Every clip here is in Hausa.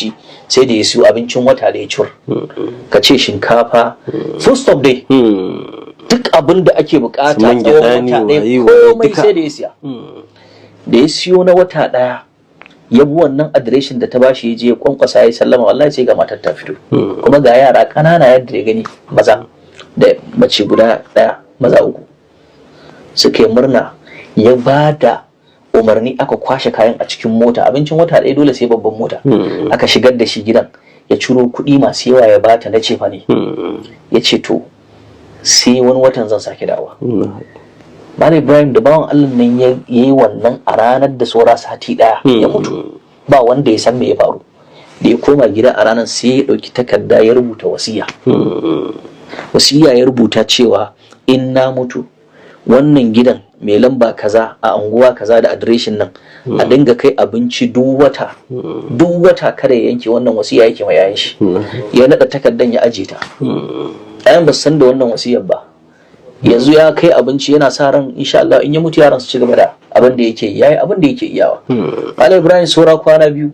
abinci, sai da ya siyo abincin wata da ya cur. Ka ce shinkafa, full stop dai, duk abin da ake bukata Su man tsawon gyaɗa ne, wata ɗaya, waye, waye, komai duka. sai da ya siya. Da ya siyo na wata ɗaya, ya bi wannan adireshin da ta bashi, ya je ya kwankwasa, ya sallama. Wallahi sai ga matar ta fito, kuma ga yara ƙanana yadda ya gani, maza da mace guda ɗaya, maza uku. Suka yi murna. Ya ba da umarni aka kwashe kayan a cikin mota. Abincin wata ɗaya, dole sai babban mota. Aka shigar da shi gidan. Ya ciro kuɗi masu yawa ya bata na cefa ne. Ya ce, "To, sai wani watan zan sake dawowa." Malam Ibrahim, da bawan Allah nan ya yi wannan, a ranar da saura sati ɗaya ya mutu, ba wanda ya san me ya faru. Da ya koma gida a ranar, sai ya ɗauki takarda ya rubuta wasiya. Wasiya ya rubuta cewa in na mutu, wannan gidan mai lamba kaza a anguwa kaza da adireshin nan, a dinga kai abinci duk wata, duk wata, kada ya yanke. Wannan wasiya yake ma yayan shi. Ya naɗa takardan ya aje ta. Ayan ba su san da wannan wasiyar ba. Yanzu ya kai abinci, yana sa ran insha Allah in ya mutu yaran su ci gaba da abin da yake yi. Yayi abin da yake iyawa. Malam Ibrahim, saura kwana 2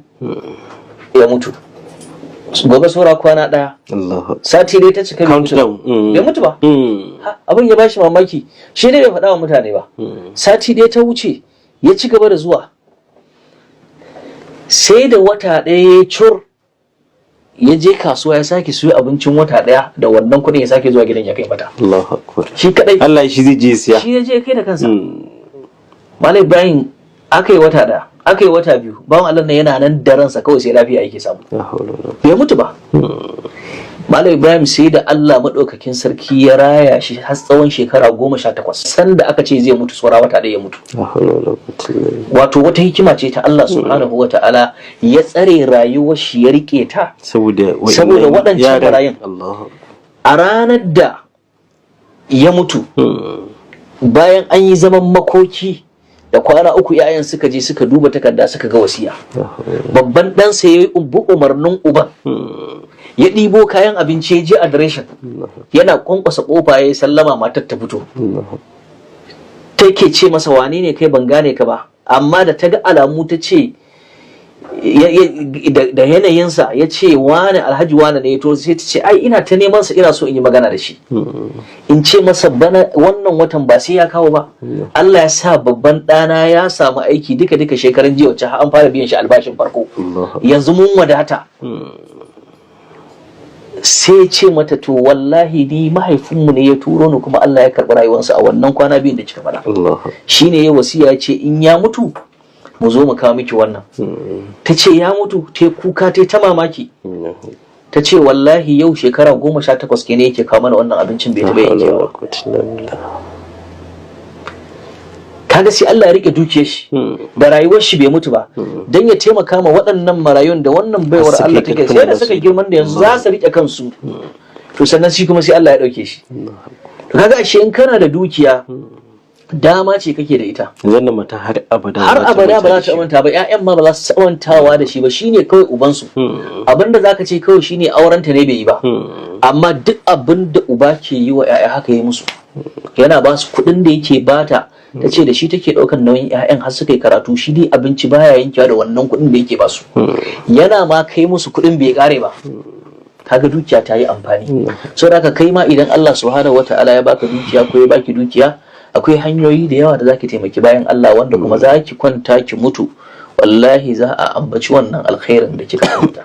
ya mutu, gobe saura kwana 1, Allah. sati dai ta cika bai mutu ba. Countdown. Bai mutu ba. Ha, abin ya bashi mamaki. Shi ne bai faɗa wa mutane ba. Sati ɗaya ta wuce, ya ci gaba da zuwa, sai da wata ɗaya ya cur, ya je kasuwa ya sake siyo abincin wata ɗaya da wannan kuɗin, ya sake zuwa gidan ya kai mata. Allahu akbar. Shi kadai. Allah shi zai je siya. Shi ya je kai da kansa. Malam Ibrahim, aka yi wata 1, aka yi wata 2, bawan Allah nan yana nan da ransa, kawai sai lafiya yake samu. La hawla wala Bai mutu ba. Malam Ibrahim, sai da Allah maɗaukakin sarki ya raya shi har tsawon shekara 18, sanda aka ce zai mutu saura wata 1 ya mutu. La hawla wala quwwata illa billah. Wato wata hikima ce ta Allah subhanahu wa ta'ala, ya tsare rayuwar shi, ya rike ta saboda saboda waɗancan yaran. marayun. Allahu. A ranar da ya mutu, bayan an yi zaman makoki da kwana 3, 'ya'yan suka je suka duba takarda, suka ga wasiya. La hawla. Babban ɗansa ya yi bi umarnin uban, ya ɗibo kayan abinci, ya je adireshin, yana kwankwasa ƙofa, ya yi sallama, matar ta fito. Allahu. Take ce masa, "Wane ne kai? Ban gane ka ba." Amma da ta ga alamu, ta ce da yanayinsa, ya ce wane, Alhaji wane ne. To, sai ta ce, "Ai ina ta neman sa, ina so in yi magana da shi, in ce masa bana wannan watan ba sai ya kawo ba. Allah ya sa babban ɗana ya samu aiki duka duka shekaran jiya wacce, har an fara biyan shi albashin farko. Allahu. Yanzu mun wadata." Sai ce mata, "To, wallahi ni mahaifinmu ne ya turo ni, kuma Allah ya karɓi rayuwarsa a wannan kwana 2n da kika faɗa. Allahu. Shine ya wasiya, ya ce in ya mutu mu zo mu kawo miki wannan." Ta ce ya mutu, ta yi kuka, ta yi ta mamaki. Ta ce, "Wallahi yau shekara 18 kenan yake kawo mana wannan abincin, bai La taɓa hawla yankewa wala ba." quwwata illa billah. Kaga sai Allah ya rike dukiyar shi da rayuwar shi, bai mutu ba, dan ya taimaka ma waɗannan marayun da wannan baiwar Har suka Allah yi take karfin sai da da za suka su yi. girman da yanzu za su rike kansu. To, sannan shi kuma sai Allah ya ɗauke shi. To, kaga ashe in kana da dukiya, dama ce kake da ita. Wannan mata har abada Har ba za ta abada ba manta za da ta shi. manta ba. Ƴaƴan ma ba za su mantawa da shi ba. Shine kawai ubansu. Abinda zaka ce kawai shine aurenta ne bai yi ba. Amma duk abin da uba ke yi wa ƴaƴa, haka yi musu. Yana ba su kuɗin da yake bata, ta ce da shi take ɗaukan nauyin ƴaƴan har suka yi karatu. Shi dai abinci baya yankewa da wannan kuɗin da yake ba su. Yana ma kai musu kuɗin bai ƙare ba. Kaga dukiya ta yi amfani. Saboda haka kai ma idan Allah subhanahu wataala ya baka dukiya ko ya baki dukiya, akwai hanyoyi da yawa da zaki taimaki bayan Allah, wanda kuma zaki kwanta ki mutu, wallahi za a ambaci wannan alkhairin da kika aikata.